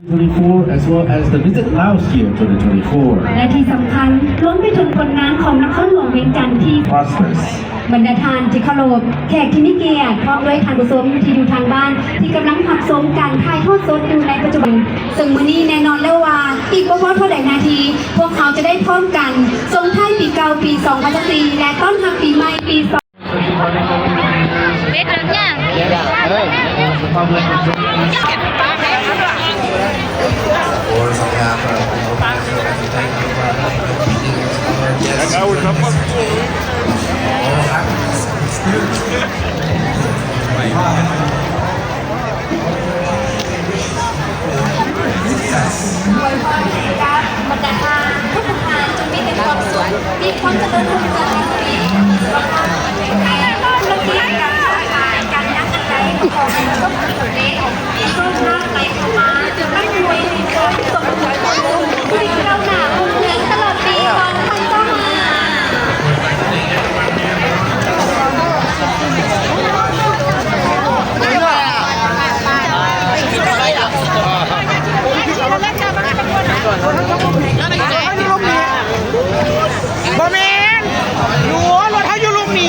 twenty-four as well as the visit Laos year twenty twenty-four ແລະທີ່ສຳຄັນ ລວມໄປເຖິງຜົນງານຂອງນະຄອນຫຼວງວຽງຈັນທີ່ prosperous. ບັນດາທ່ານທີ່ເຄົາລົບ, ແຂກທີ່ມີກຽດ ພ້ອມດ້ວຍທ່ານຜູ້ຊົມທີ່ຢູ່ທາງບ້ານ ທີ່ກຳລັງຮັບຊົມການຖ່າຍທອດສົດຢູ່ໃນປັດຈຸບັນ, ເຊິ່ງມື້ນີ້ແນ່ນອນແລ້ວວ່າ ອີກບໍ່ພໍເທົ່າໃດນາທີ ພວກເຮົາຈະໄດ້ພ້ອມກັນສົ່ງທ້າຍປີເກົ່າປີສອງພັນຊາວສີ່ ແລະຕ້ອນຮັບປີໃໝ່ປີສອງ ເປັນຫຍັງ? Success. ອວຍພອນໃຫ້ກັບບັນດາທ່ານທຸກໆທ່ານ ຈົ່ງມີແຕ່ຄວາມສຸກ, ມີຄວາມຈະເລີນຮຸ່ງເຮືອງໃນຊີວິດ, ສຸຂະພາບແຂງແຮງ, ທຸລະກິດການຄ້າຂາຍ, ການງານອັນໃດກໍຂໍໃຫ້ປະສົບຜົນສຳເລັດ, ມີໂຊກລາພໄຫຼເຂົ້າມາ, ຮ່ຳລວຍ, ມີຄວາມສົມບູນ, ມີຄວາມກ້າວໜ້າຮຸ່ງເຮືອງຕະຫຼອດປີສອງພັນຊາວຫ້າ. ບໍ່ແມ່ນ ຢູ່ ລົດເຮົາຢູ່ລຸ່ມນີ້.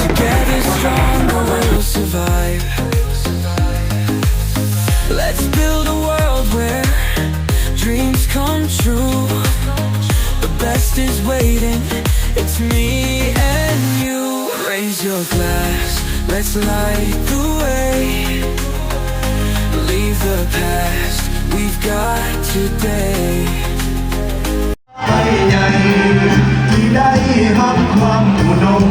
Together stronger, we'll survive. Let's build a world where dreams come true. The best is waiting, it's me and you. Raise your glass, let's light the way. Leave the past, we've got today. ໃຫຍ່ທີ່ໄດ້ຮັບຄວາມອຸດົມ